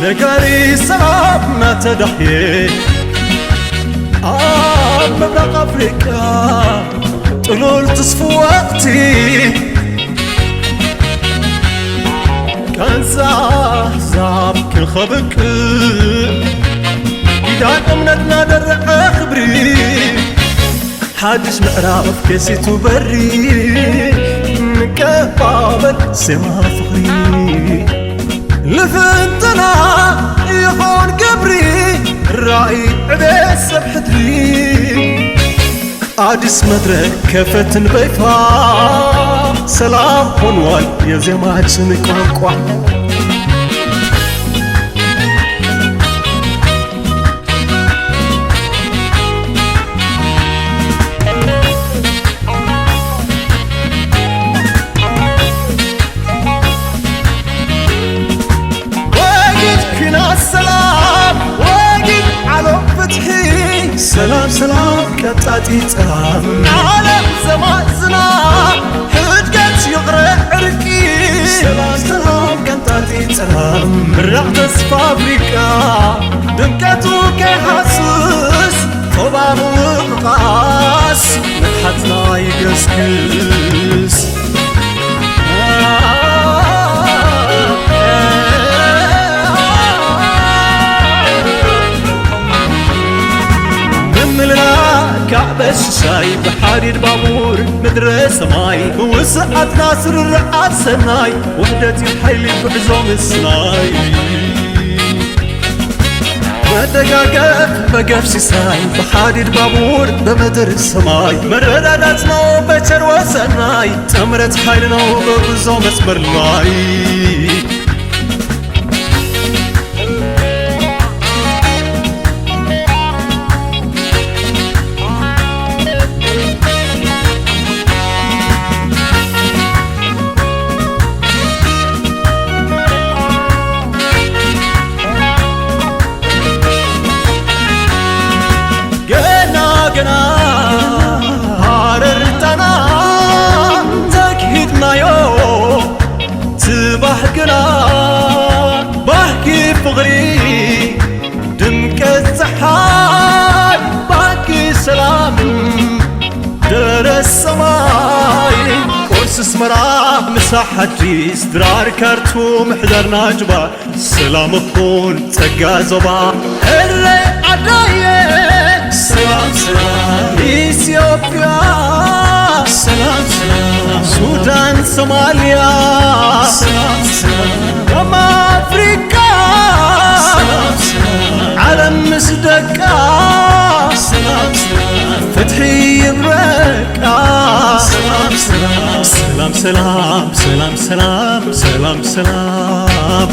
ነጋሪ ሰላም እናተዳህየ ኣብ ምብራቕ ኣፍሪቃ ጥሉል ትስፉ ወቕቲ ቃንዛ ኣህዛብ ክኸብቅዕ ኪዳን እምነትና ደርዐ ክብሪ ሓድሽ ምዕራፍ ከሲቱ በሪ ንቀባበል ዜማ ፍቕሪ ልፍንትና ይኾን ግብሪ ራእይ ዕቤት ሰብ ሕድሪ ኣዲስ መድረክ ከፈትን በይፋ ሰላም ሆኗል የዜማችን ቋንቋ። ወጊድ ኲናት ሰላም ወጊድ ዓለም ፍትሒ ሰላም ሰላም ቀጣጢ ጸላም ዓለም ዘማዝና ሕድገት ይቕረ ዕርቂ ሰላም ሰላም ቀንጣጢ ጸላም ምራቕ ተስፋ ኣፍሪቃ ድምቀቱ ከይሃስስ ቶባብ ምንቕቓስ ንቕሓትና ይገስግስ። ምምልላእ ካዕበ ሽሻይ ብሓዲድ ባቡር ምድረ ሰማይ ምውስዓትና ስርርዓት ሰናይ ውሕደት እዩ ሓይሊ ጉዕዞ ምስናይ መደጋገፍ መገፍ ሲሳይ ብሓዲድ ባቡር ብምድር ሰማይ መረዳዳት ነው በቸር ወሰናይ ጥምረት ሓይል ነው በጉዞ መስመር ላይ ገና ገና ሃረር ጣና ተግሂድናዮ ትባህግና ባህጊ ፍቕሪ ድምቀት ፀሓይ ባህጊ ሰላም ደረስ ሰማይ ቁርሲ ኣስመራ ምሳሕ ኣዲስ ድራር ካርቱም ሕዳር ናጅባ ሰላም እኹን ጸጋ ዞባ ኤረይ ዓደየ ሰላም ሰላም ኢትዮጵያ ሰላም ሰላም ሱዳን ሶማልያ ሰላም ሰላም ደም ኣፍሪቃ ሰላም ሰላም ዓለም ምስ ደቃ ሰላም ሰላም ፍትሒ ይብረቃ ሰላም ሰላም ሰላም ሰላም ሰላም ሰላም ሰላም ሰላም